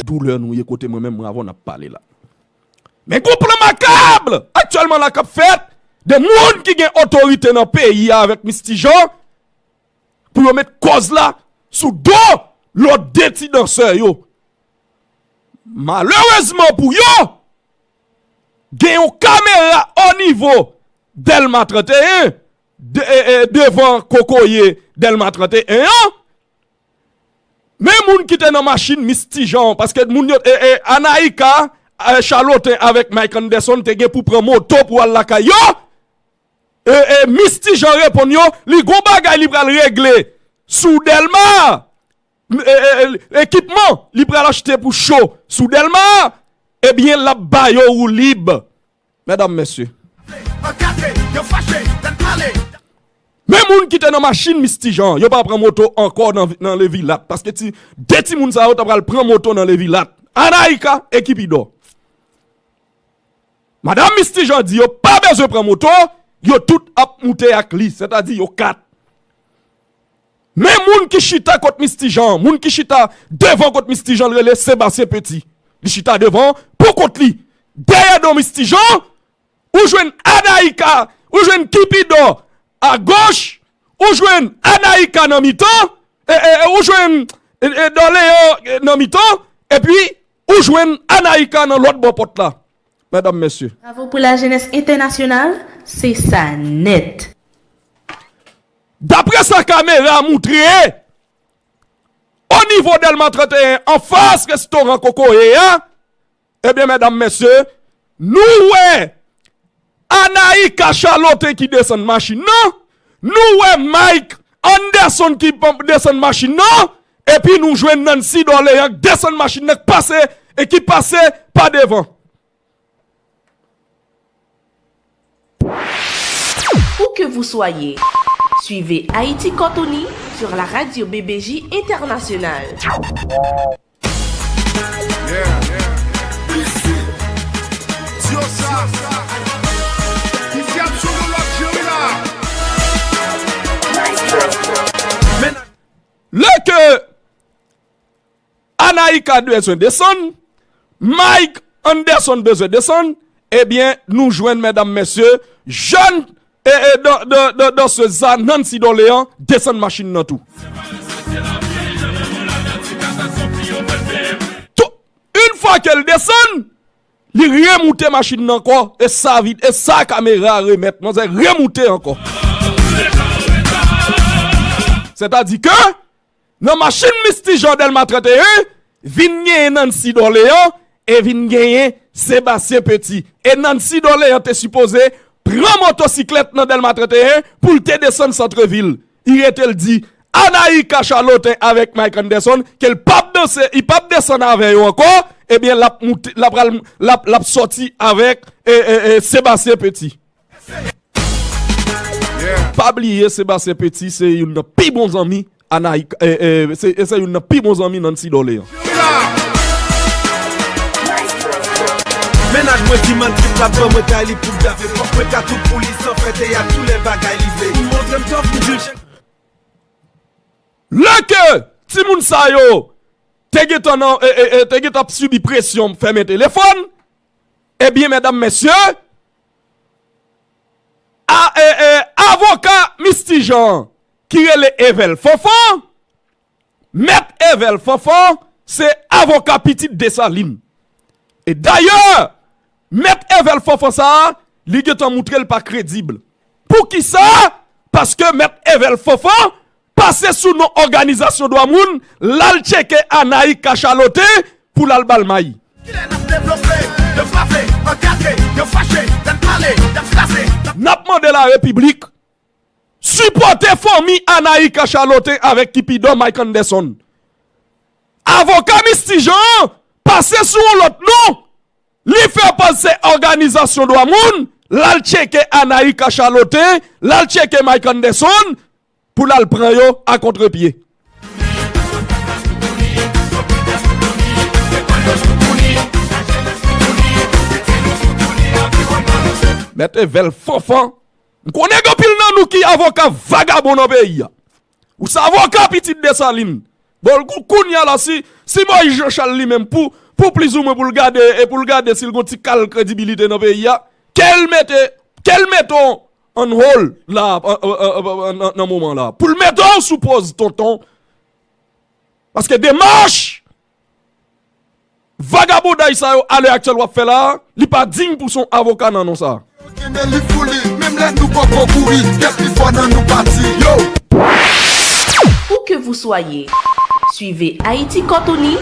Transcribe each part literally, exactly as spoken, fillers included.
Doulè nou ye kote mwen menm, mwen avè w n ap pale la. Men gon plan makab aktyèlman la k ap fèt de moun ki gen otorite nan peyi a avèk Misty Jean pou yo met kòz la sou do lòt de ti dansè yo. Malerezman pou yo, gen yon kamera o nivo Dèlma trannteyen, de, e, e, devan kokoye Dèlma trannteyen an. Men moun ki te nan machin Misty Jean, paske moun yo, e, e, Anaïka, e, Charlotin avèk Mike Anderson te gen pou pran moto pou al lakay yo. E, e, Misty Jean reponn yo, li gon bagay li pral regle sou Dèlma. E, e, e, ekipman li pral achte pou cho sou Dèlma. Ebyen, l ap ba yo woulib. Medam, mesye. Men moun ki te nan machin Misty Jean, yo pa pran moto ankò nan, nan Levilat. Paske ti, de timoun sa yo ta pral pran moto nan Levilat. Anaïka e Kipidò. Madam Misty Jean di yo pa bezwen pran moto, yo tout ap moute ak li, sètadi yo kat. Men moun ki chita kot Misty Jean, moun ki chita devan kot Misty Jean, l rele Sébastien Petit. Li chita devan pou kont li. Dèyè do Misty Jean, ou jwenn Anaïka, ou jwenn Kipidò agoch, ou jwenn Anaïka nan mitan, e, e, e, ou jwenn, e, e, Dòleyan, e, nan mitan, epi ou jwenn Anaïka nan lòt bò pòt la. Medam, mesye. Bravo pou lajenès entènasyonal, se sa nèt. Daprè sa kamera moutre, o nivo Dèlma trannteyen, anfas restoran Kokoye a, ebyen, medam, mesye, nou wè Anaïka Charlotin ki desann machin nan, nou wè Mike Anderson ki p-, desann machin nan, epi nou jwenn Nancy Dorléans k desann machin nan, k pase, e ki pase pa devan. Où que vous soyez, suivez Haïti Cortoni sur la radio B B J Internationale. Lè ke Anaïka bezwen desann, Mike Anderson bezwen desann, ebyen, nou jwenn, medam, mesye, jèn, e, e, dan, dan, dan, dansez sa, Nancy Dorléans, desann machin nan tou. Tou, yon fwa ke l desann, li remoute machin nan ankò, e sa vid, e sa kamera a remèt, manzè remoute ankò. Sètadi ke, nan machin Misty Jean Dèlma trannteyen, vin genyen Nancy Dorléans e vin genyen Sébastien Petit. E Nancy Dorléans te sipoze pran motosiklèt nan Dèlma trannteyen pou l te desann santrevil. Li rete l di Anaïka Charlotin avèk Mike Anderson ke l p ap danse, li p ap desann avè yo ankò, ebyen l ap moute, l ap pral, l ap, l ap sòti avèk, e, e, e, Sébastien Petit. Pa bliye Sébastien Petit se youn nan pi bon zanmi Anaïka, e, e, se, e se youn nan pi bon zanmi Nancy Dorléans. Mennaj mwen di man trip la ban mwen kay li pou dave fòk mwen ka tout pou li san fè teyat tou lè bagay li vle. Li montre m tòf li di l chèk. Lè ke timoun sa yo te gentan nan, e, e, e, te gentan ap sibi presyon fèmen telefòn, ebyen, medam, mesye, a, e, e, avoka Misty Jean ki rele Evel Fanfan, Mèt Evel Fanfan se avoka pitit Desalin. E dayè, Mèt Evel Fanfan sa a, li gentan moutre l pa kredib. Poukisa? Paske Mèt Evel Fanfan pase sou non òganizasyon dwa moun, l al tcheke Anaïka Charlotin pou l al ba l mayi. Kilè n ap devlope, yo frape, ankadre, yo fache, y ap pale, y ap kraze, y ap. N ap mande larepiblik sipòte fanmi Anaïka Charlotin avèk Kipidò Mike Anderson. Avoka Misty Jean an pase sou yon lòt non. Li fè pase òganizasyon dwa moun, l al tcheke Anaïka Charlotin, l al tcheke Mike Anderson, pou l al pran yo a kontrepye. Mèt Evel Fanfan, m konnen gen anpil nan nou ki avoka vagabon nan peyi a. Ou se avoka pitit Desalin. Bon, kou-, kounye a la, si, si Moïse Jean Charles li menm, pou, pou plizoumwen pou l gade, e pou l gade si l gon ti kal kredibilite nan peyi a, ke l mete, ke l mete w on hold la, an, an, an, an, nan, nan moman la. Pou l mete w sou pòz tonton. Paske demach vagabonday sa yo alè aktyèl w ap fè la, li pa diy pou se yon avoka nan non sa. Yo kenbe li pou li, menm lè nou poko kouri, tèt pi fò nan nou pati, yo. Où que vous soyez, suivez Haïti Quand on y.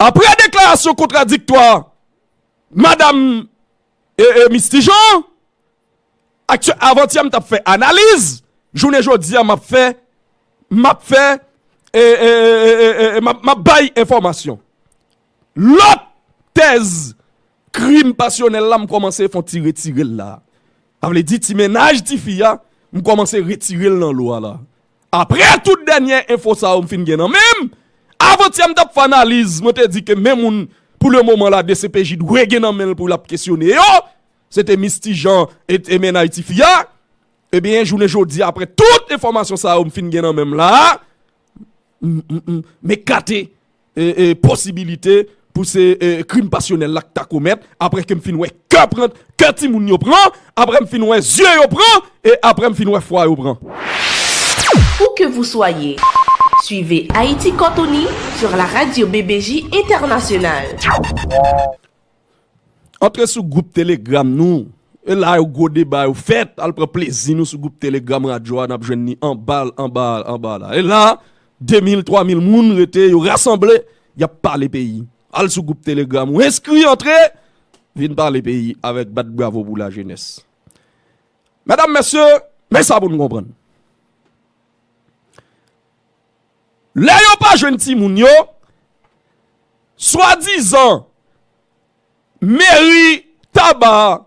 Apre deklarasyon kontradiktwa madanm, e, e, Misty Jean, aktyè-, avantyè m t ap fè analiz, jounen jodi a m ap fè, m ap fè, e, e, m ap, m ap bay enfòmasyon. Lòt tèz krim pasyonèl la, m kòmanse fè yon ti retire l la. Sa vle di ti mennaj tifi a, m kòmanse retire l nan lo a la. Apre tout dènye enfo sa yo m fin gen nan men m, avantyè m t ap fè analiz, mwen te di ke men moun pou le moman la D C P J dwe gen nan men l pou l ap kesyone yo, se te Misty Jean e, e mennaj tifi a. Ebyen, jounen jodi, apre tout enfòmasyon sa yo m fin gen nan men m la, m, m, m, m ekate, e, e, posibilite pou se, e, krim pasyonèl la k ta komèt, apre ke m fin wè kè pran, kè timoun yo pran, apre m fin wè zye yo pran, e apre m fin wè fwa yo pran. Où que vous soyez, suivez Haïti Quand on y sur la radio B B J Internationale. Antre sou gwoup Telegram nou. E la yo gwo deba yo fèt, al pran plezi nou sou gwoup Telegram radyo a, n ap jwenn ni anba, anba, anba la. E la, de mil, twa mil moun rete, yo rasanble, y ap pale peyi. Al sou gwoup Telegram ou enskri, antre, vin pale peyi avèk bat bravo pou lajenès. Medam, mesye, men sa pou nou konprann. Lè yo pa jwenn timoun yo, swadizan meri Taba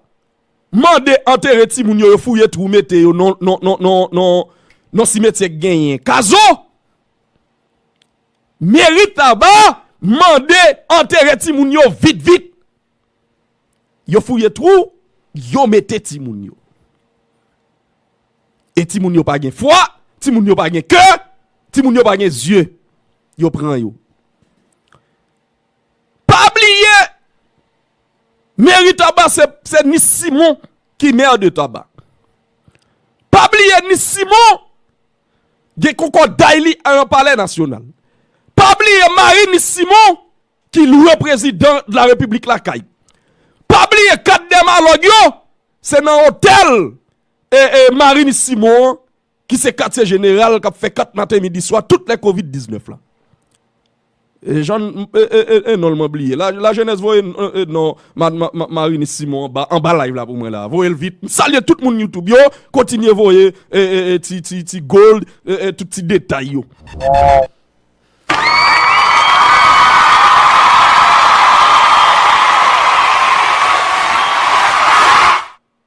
mande antere timoun yo, yo fouye twou mete yo nan, nan, nan, nan, nan, nan simetyè k genyen Kazo. Meri Taba mande antere timoun yo vit, vit. Yo fouye twou, yo mete timoun yo. E timoun yo pa gen fwa, timoun yo pa gen kè, timoun yo pa gen zye. Yo pran yo. Pa bliye, meri Taba se, se Nis Simon ki mè de Taba. Pa bliye Nis Simon gen konkòday li nan Palè Nasyonal. Pa bliye Marie Nis Simon ki lwe prezidan de la repiblik lakay. Pa bliye kat dèmalòg yo, se nan otèl, e, e, Marie Nis Simon an, ki se katye jeneral k ap fè kat maten midi swa tout lè kovid diznèf la. E, Jean, e, e, e, e non l mwen bliye. La, lajenès voye, e, e, non, ma, ma, ma, Marie Nis Simon anba, anba live la pou mwen la. Voye l vit. M salye tout moun YouTube yo. Kontinye voye, e, e, e, ti, ti, ti gold, e, e, tout ti detay yo.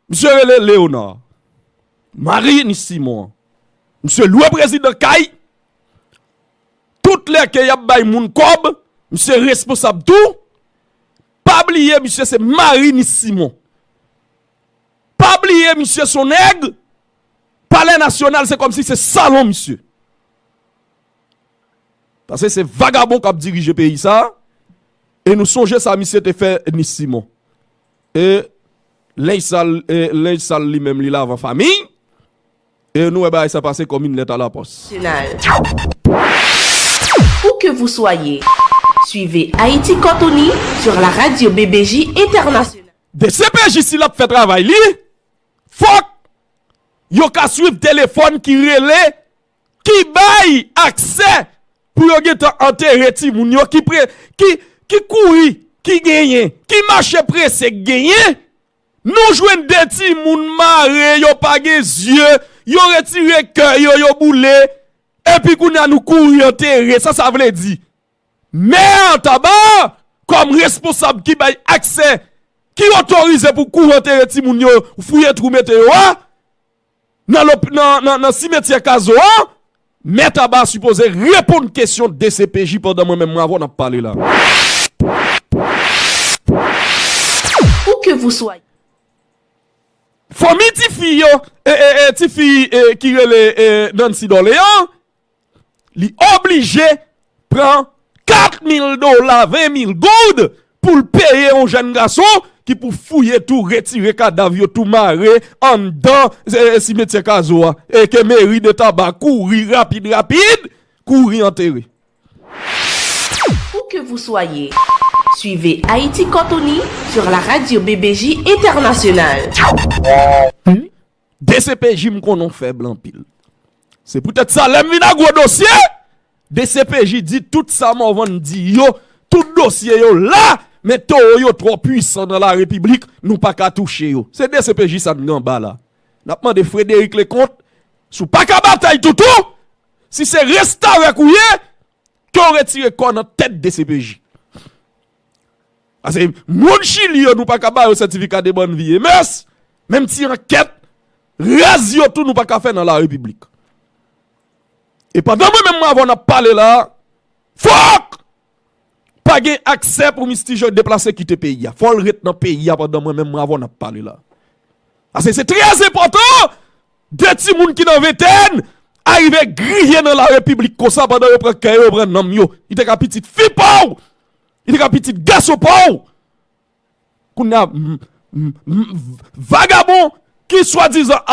Misye rele Léonard. Marie Nis Simon. Misye lwe prezidan kay. Tout lè ke y ap bay moun kòb, misye responsab tou. Pa bliye, misye se Marie Nis Simon. Pa bliye, misye se yon nèg. Palè Nasyonal, se kòmsi se salon misye. Paske se vagabon k ap dirije peyi sa. E nou sonje sa misye te fè Nis Simon. E lenj sal, e lenj sal li menm li lavan fami. E nou wè bagay sa pase kòm une lettre à la poste. National. Où que vous soyez, suivez Haïti Quand on y sur la radio B B J Internationale. D C P J si l ap fè travay li, fòk yo ka swiv telefòn ki rele, ki bay aksè pou yo gentan antere timoun yo, ki pre, ki, ki kouri, ki genyen, ki mache prese k genyen. Nou jwenn de timoun mare, yo pa gen zye, yo retire kè yo, yo boule, epi kounye a nou kouri antere. Sa sa vle di? Mè Taba, kòm responsab ki bay aksè, ki otorize pou kouri antere timoun yo, fouye twou mete yo a, nan lop-, nan, nan, nan simetyè Kazo a, Mè Taba sipoze reponn kesyon D C P J pandan mwen menm mwen avè w n ap pale la. Où que vous soyez. Fanmi tifi yo, e, e, e, tifi, e, ki rele, e, Nancy Dorléans, li oblije pran kat mil dola, ven mil goud, pou l peye yon jèn gason ki pou fouye tou, retire kadav yo tou, mare anndan, e, e, simetyè Kazo a. E ke meri de Taba kouri rapid, rapid, kouri antere. Où que vous soyez, suivez Haïti Cortoni sur la radio B B J Internationale. D C P J m konnen w fèb anpil. Se poutèt sa, lè m vin ak gwo dosye, D C P J di tout sa Morvan di yo, tout dosye yo la, men towo yo twò pwisan nan la repiblik, nou pa ka touche yo. Se D C P J sa n gen anba la. N ap mande Frederic Leconte, si w pa ka batay toutou, si se restavèk ou ye, ke w retire kò nan tèt D C P J. Paske moun Chili yo, nou pa ka ba yo sètifika de bòn vi. E mès, menm ti ankèt rèz yo tou, nou pa ka fè nan la repiblik. E pandan mwen menm mwen avè w n ap pale la, fòk pa gen aksè pou Miss Tijoy deplase kite peyi a. Fò l ret nan peyi a pandan mwen menm mwen avè w n ap pale la. Paske se trè enpòtan, de timoun ki nan ventèn, arive griye nan la repiblik konsa pandan yo pran kè yo, yo pran nanm yo. Li te ka pitit fi pa w, li te ka pitit gason pa w. Kounye a, m, m, m, vagabon ki swadizan